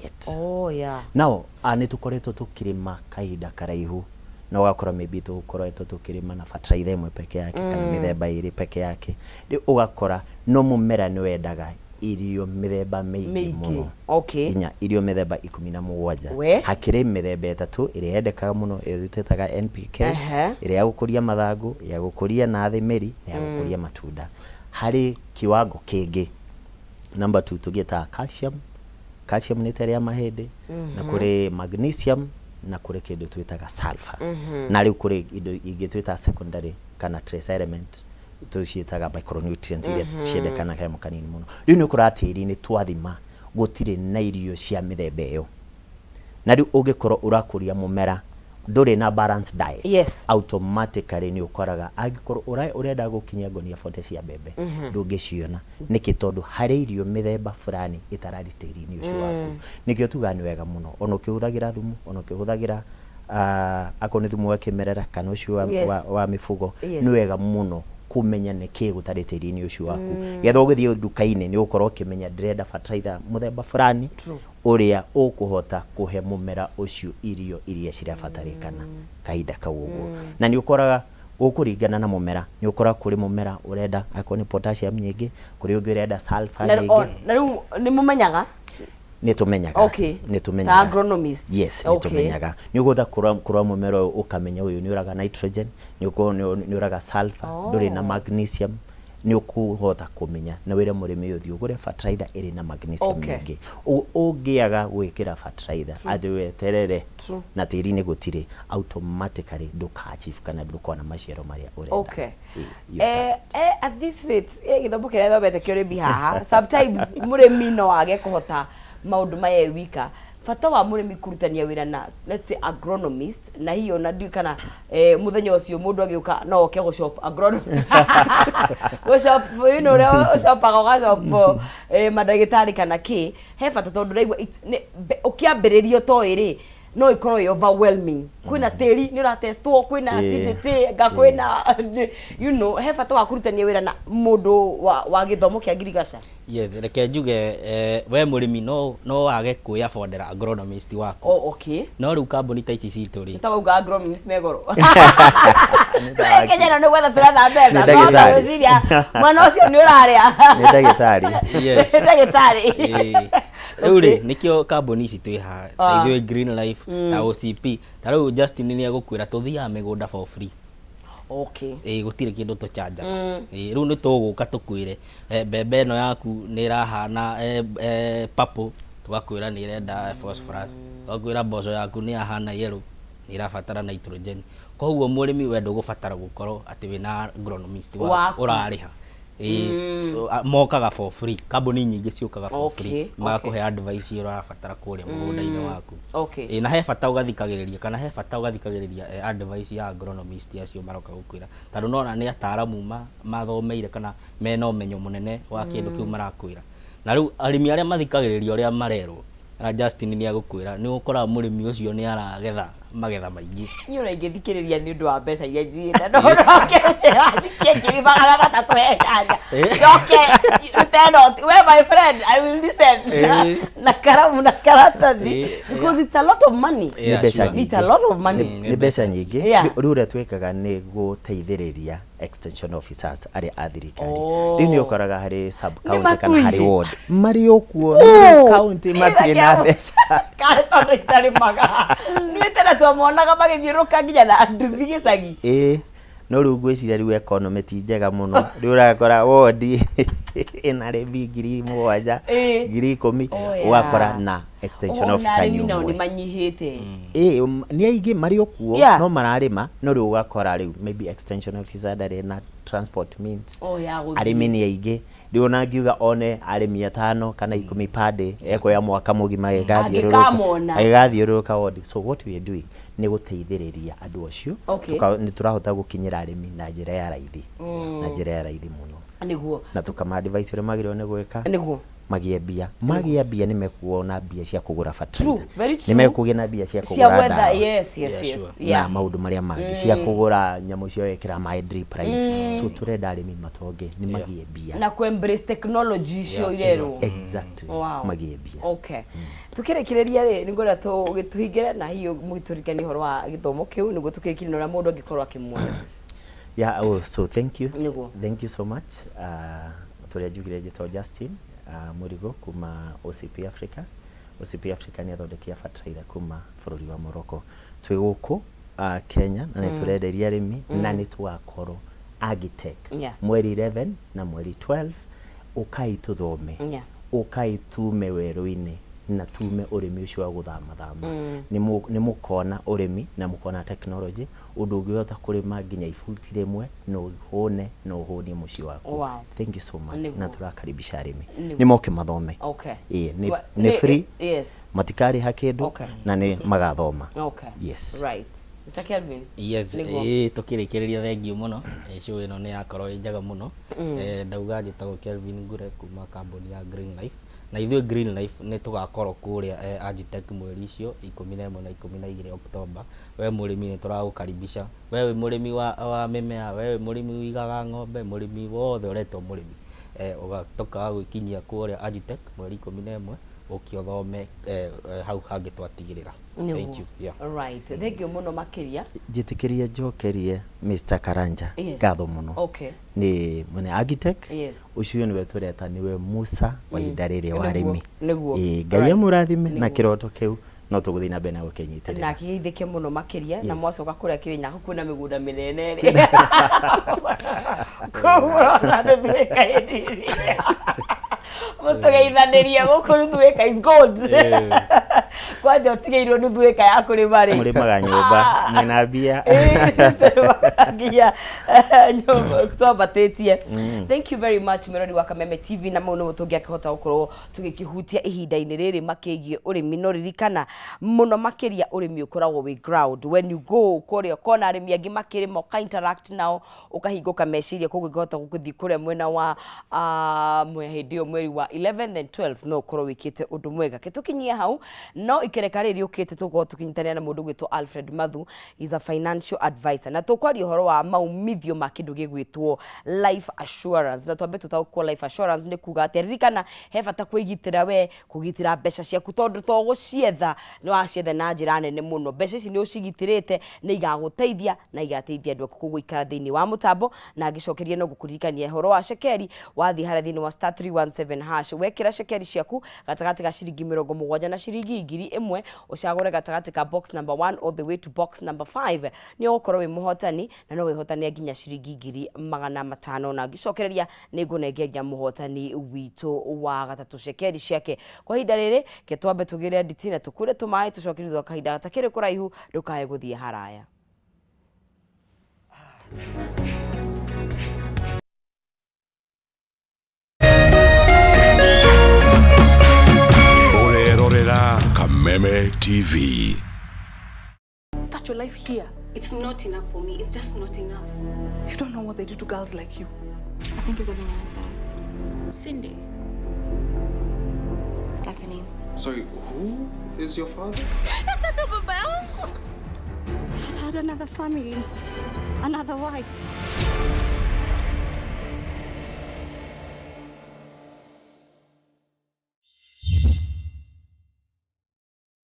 Diet. Oh, yeah. Now, nĩ tũkoretwo tũkĩrĩma kahinda karaihu na ũgakora maybe tũkoretwo tũkĩrĩma na fertilizer ĩmwe peke yake kana mĩthemba ĩrĩ peke yake. Rĩu ũgakora no mũmera nĩ wendaga irio mĩthemba mĩingĩ Mĩingĩ. mũno, nginya irio mĩthemba 17. We. Hakĩrĩ mĩthemba ĩtatũ ĩrĩa yendekaga mũno, ĩrĩa twĩtaga NPK, ĩrĩa ya gũkũria mathangũ, ya gũkũria nathĩ mĩri na ya gũkũria matunda. Harĩ kiwango kĩngĩ, number two, tũgĩtaga calcium. Calcium nĩ ta ĩrĩa ya mahĩndĩ, na kũrĩ magnesium, na kũrĩ kĩndũ twĩtaga sulfur. Na rĩu kũrĩ indo ingĩ twĩtaga secondary kana trace element, tũciĩtaga micronutrients, iria ciendekanaga kanyamũ kanini mũno. Rĩu nĩ ũkoraga tĩri-inĩ twathima gũtirĩ na irio cia mĩthemba ĩyo, na rĩu ũngĩkorwo ũrakũria mũmera ndũrĩ na balanced diet, automatically nĩ ũkoraga angĩkorwo ũrenda gũkinyia ngonia 40 cia mbembe, ndũngĩciona. Nĩkĩ? Tondũ harĩ irio mĩthemba fulani ĩtararĩ tĩri-inĩ ũcio waku. Nĩkĩo tugaga nĩ wega mũno ona ũkĩhũthagĩra thumu, ona ũkĩhũthagĩra akorwo nĩ thumu wa kĩmerera kana ũcio wa mĩbugo, nĩ wega mũno kũmenya nĩkĩ gũtarĩ tĩri-inĩ ũcio waku, getha ũgĩthiĩ nduka-inĩ nĩ ũgũkorwo ũkĩmenya ndĩrenda fertilizer mũthemba fulani ũrĩa ũkũhota kũhe mũmera ũcio irio iria cirabatarĩkana kahinda kau ũguo. Na nĩ ũkoraga gũkũringana na mũmera, nĩ ũkoraga kũrĩ mũmera ũrenda akorwo nĩ potassium nyingĩ, kũrĩ ũngĩ ũrenda sulfur nyingĩ. Na rĩu nĩ mũmenyaga? Nĩ tũmenyaga. Nĩ tũmenyaga. Ta agronomist. Yes, nĩ tũmenyaga. Nĩ ũgũtha kũrora mũmera ũyũ ũkamenya ũyũ nĩ ũraga nitrogen, nĩ ũkorwo nĩ ũraga sulfur, ndũrĩ na magnesium, nĩ ũkũhota kũmenya na wĩre mũrĩmi ũyũ thiĩ ũgũre fertilizer ĩrĩ na magnesium nyingĩ. Ũngĩaga gwĩkĩra fertilizer atĩ weterere na tĩri-inĩ gũtirĩ, automatically ndũka achieve kana ndũkona maciaro marĩa ũrenda. Ĩ, your target. At this rate, gĩthomo kĩrĩa thomete kĩa ũrĩmi haha, sometimes mũrĩmi no age kũhota maũndũ maya e wika. Bata wa mũrĩmi kũrutania wĩra na, let's say, agronomist, na hihi ona ndiũĩ kana mũthenya ũcio mũndũ agĩũka no oke gũ shop agronomist, gũ shop, you know, ũrĩa ũcopaga ũgacop mandagĩtarĩ kana kĩ. He bata tondũ ndaigua ũkĩambĩrĩria ũtoĩ rĩ, no ĩkorwo ĩ overwhelming. Kwĩna tĩri nĩ ũratestwo, kwĩna acidity, nga kwĩna, he bata wa kũrutania wĩra na mũndũ wa gĩthomo kĩa ngirigaca. Yes, reke njuge we mũrĩmi no wage kwĩ affordera agronomist waku. Oh, okay. No rĩu kambuni ta ici citũ rĩ. Ta wauga agronomist me goro. Kenya no nĩ gwetha tũretha mbeca. Nĩ ndagĩtarĩ. No ngwĩciria mwana ũcio nĩ ũrarĩa. Nĩ ndagĩtarĩ. Yes. Nĩ ndagĩtarĩ. Ĩĩ. Rĩu rĩ, nĩkĩo kambuni ici twĩ haha, ta ithuĩ Green Life, ta OCP, ta rĩu Justin nĩ egũkwĩra tũthiaga mĩgũnda for free. Ĩĩ, gũtirĩ kĩndũ tũchanjaga. Ĩĩ, rĩu nĩ tũgũka tũkwĩre mbembe ĩno yaku nĩ ĩrahana purple, tũgakwĩra nĩ ĩrenda phosphorus, tũgakwĩra mboco yaku nĩ yahana yellow, nĩ ĩrabatara nitrogen. Koguo mũrĩmi we ndũgũbatara gũkorwo atĩ wĩna agronomist waku Waku. ũrarĩha. Ĩĩ, mokaga for free, kambuni nyingĩ ciũkaga for free, magakũhe advice ĩrĩa ũrabatara kũrĩa mũgũnda-inĩ waku. Ĩĩ, na he bata ũgathikagĩrĩria, kana he bata ũgathikagĩrĩria advice ya agronomist acio maroka gũkwĩra, tondũ nĩwona nĩ ataramu mathomeire kana mena ũmenyo mũnene wa kĩndũ kĩu marakwĩra. Na rĩu arĩmi arĩa mathikagĩrĩria ũrĩa marerwo, na Justin nĩ egũkwĩra, nĩ ũkoraga mũrĩmi ũcio nĩ aragetha magetha maingĩ. Niĩ ona ingĩthikĩrĩria nĩ ũndũ wa mbeca iria njigĩte, no ndoke njĩra njikie 300,000 he nganja. Njoke rute noti. We my friend, I will listen. Na karamu na karatathi. Because it's a lot of money. Nĩ mbeca nyingĩ. It's a lot of money. Nĩ mbeca nyingĩ. Rĩu ũrĩa twĩkaga nĩ gũteithĩrĩria extension officers arĩa a thirikari. Rĩu nĩ ũkoraga harĩ sub county kana harĩ matuire. ward marĩ o kuo, no county matirĩ na mbeca. Karĩ tondũ itarĩmaga. Nĩ tene twamonaga magĩthiũrũrũka nginya na nduthi gĩcagi. Ĩĩ, no rĩu ngwĩciria rĩu economy ti njega mũno. Rĩu ũrakora ward ĩna arĩmi 7,000, 10,000, ũgakora na extension Na officer nĩ arĩmi nao nĩ ũmwe. manyihĩte. Ĩĩ, nĩ aingĩ marĩ o kuo, no mararĩma, no rĩu ũgakora rĩu maybe extension officer ndarĩ na transport means. Oh, ya gũthiĩ. Arĩmi nĩ aingĩ. Rĩu ona angiuga one arĩmi atano kana 10 per day, ekuoya mwaka mũgima agĩgathiũrũrũka. Angĩkamona. Agĩgathiũrũrũka ward. So what we are doing nĩ gũteithĩrĩria andũ acio. Nĩ tũrahota gũkinyĩra arĩmi na njĩra ya raithi. Na njĩra ya raithi mũno. Na tũkama advise ũrĩa magĩrĩirwo nĩ gwĩka. Magĩe mbia, magĩa mbia nĩ mekuona mbia cia kũgũra True, fertilizer, very nĩ true. mekũgĩa na mbia cia cia kũgũra gwetha ndawa yes. Yeah, sure. Na maũndũ marĩa mangĩ, cia kũgũra nyamũ cia gwĩkĩra maĩ, drip lines. So tũrenda arĩmi matonge nĩ magĩe mbia. Na ku embrace technology icio irerwo. Exactly. Magĩe mbia. Okay, tukĩrĩkĩrĩria rĩ, nĩ ngwenda tũhingĩre na hiyo mũgĩtũririkanie ũhoro wa gĩthomo kĩu nĩguo tũkĩrĩkĩrie na ũrĩa mũndũ angĩkorwo akĩmuona. Yeah, oh, so thank you. Nĩguo. Thank you so much. Tũrĩa njugire, njĩtwo Justin Mũrigo kuma OCP Africa. OCP Africa nĩ athondeki a fertilizer kuma bũrũri wa Morocco. Twĩ gũkũ Kenya na nĩ tũrenderia arĩmi na nĩ tũgakorwo Agitech mweri 11 na mweri 12. Ũkai tũthome. Ũkai tume werũ-inĩ na tume ũrĩmi ũcio wa gũthamathama. Nĩ mũkona ũrĩmi na mũkona technology, ũndũ ũngĩhota kũrĩma nginya ibuti rĩmwe na ũhũne na ũhũnie mũciĩ waku. Thank you so much. Na tũrakaribisha arĩmi nĩ moke mathome. Ĩĩ, nĩ free. Matikarĩha kĩndũ na nĩ magathoma. Yes. Right, Mr. Kelvin. Yes. Nĩguo. Ĩĩ, tũkĩrĩkĩrĩria, thengiũ mũno. Show ĩno nĩ yakorwo ĩ njega mũno. Ndauga njĩtagwo Kelvin Ngure kuma kambuni ya Green Life, na ithuĩ Green Life nĩ tũgakorwo kũrĩa Agitech mweri icio 11 na 12 Oktoba. We mũrĩmi, nĩ tũragũkaribisha. We wĩ mũrĩmi wa mĩmera, we wĩ mũrĩmi ũigaga ng'ombe, mũrĩmi wothe ũretwo mũrĩmi, ũgatoka gwĩkinyia kũrĩa Agitech mweri 11, ũke ũthome hau hangĩ twatigĩrĩra. Thank you, yeah. Right, thank you mũno makĩria. Njĩtĩkĩrie njokerie Mr. Karanja ngatho mũno. Nĩ mwene Agitech. Ũcio nĩwe tũreta nĩwe Musa wa ihinda rĩrĩ wa arĩmi. Ĩĩ, Ngai amũrathime na kĩroto kĩu no tũgũthiĩ na mbere na gũkĩnyitĩrĩra. Na akĩgeithĩke mũno makĩria na mwacoka kũrĩa Kĩrĩnyaga kwĩna mĩgũnda mĩnene rĩ, koguo ũrona nuthu ĩka ĩnini mũtũgeithanĩrie gũkũ, nuthu ĩka is gold. Kwanja ũtigĩirwo nuthu ĩka ya kũrĩma rĩ. Mũrĩmaga nyũmba mwĩna mbia. Nginya nyũmba twambatĩtie. Thank you very much, mwĩrori wa Kameme TV, na mau nĩmo tũngĩakĩhota gũkorwo tũgĩkĩhutia ihinda-inĩ rĩrĩ makĩgiĩ ũrĩmi. No ririkana mũno makĩria ũrĩmi ũkoragwo wĩ ground. When you go kũrĩa ũkona arĩmi angĩ makĩrĩma, ũka interact nao, ũkahingũka meciria. Koguo ũngĩhota gũthiĩ kũrĩa mwena wa Mwea hĩndĩ ĩyo mweri wa 11 and 12, no ũkorwo wĩkĩte ũndũ mwega. Ke tũkinyie hau, no ikereka rĩrĩ rĩũkĩte tũgũkorwo tũkĩnyitanĩra na mũndũ ũgwĩtwo Alfred Mathu. Is a financial advisor, na tũkwaria ũhoro wa maumithio ma kĩndũ gĩgwĩtwo life assurance, na twambe tũtaũkwo life assurance nĩ kuga atĩa. Ririkana he bata kwĩgitĩra, we kũgitĩra mbeca ciaku, tondũ to gũcietha nĩ wacietha na njĩra nene mũno. Mbeca ici nĩ ũcigitĩrĩte, nĩ igagũteithia na igateithia andũ aku. Koguo ikara thĩinĩ wa mũtambo, na ngĩcokeria no ngũkũririkania ũhoro wa cekeri. Wathiĩ harĩa thĩinĩ wa *317#, wekĩra cekeri ciaku gatagatĩ ga ciringi 70 na ciringi 1000, ũcagũre gatagatĩ ka box number 1 all the way to box number 5, nĩ ũgũkorwo wĩ mũhotani na no wĩhotanie nginya ciringi 500,000. Na ngĩcokereria nĩ ngũnengeria mũhotani witũ wa gatatũ cekeri ciake. Kwa ihinda rĩrĩ, ke twambe tũgĩre nditi na tũkure tũmaĩ, tũcoke thutha wa kahinda gatakĩrĩ kũraihu. Ndũkae gũthiĩ haraya. Ũrerorera Kameme TV. Start your life here. It's not enough for me. It's just not enough. You don't know what they do to girls like you. I think he's having an affair. Cindy. That's her name. Sorry, who is your father? I'd had another family, another wife.